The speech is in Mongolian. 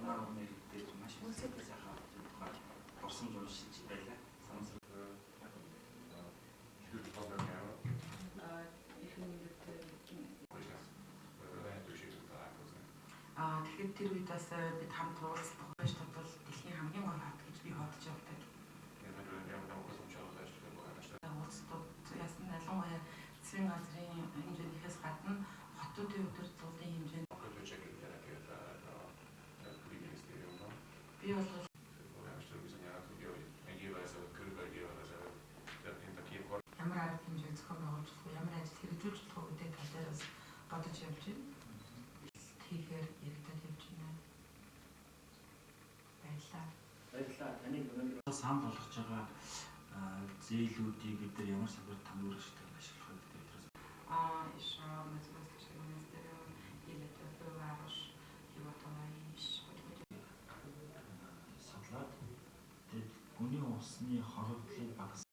Манай өмнө дээр маш их сайхан тухай дурсамж уншиж байлаа. Санамсар Тэгэхээр тэр үед бас бид хамт уулзах байж бол дэлхийн хамгийн гоё хот гэж би бодож явдаг. Уулзтууд яасан ялангуяа засгийн газрын хэмжээнийхээс гадна хотуудын удирдлагын хэмжээнд би бол ямар арга хэмжээ зохион байгуулж болох вэ, ямар ажил хэрэгжүүлж болох вэ гэдэг тал дээр бас бодож явж байна. Тэгэхээр яригдаад явж байна. Баярлалаа. Баярлалаа. Таныг өнөөдөр санал болгож байгаа зээлүүдийг бид нар ямар салбарт хамгийн үр ашигтай ашиглах вэ гэдэг талаас És a mezőgazdasági minisztérium, illetve a főváros hivatala is, hogy судлаад тэгээд гүний усны хорогдлыг багасгах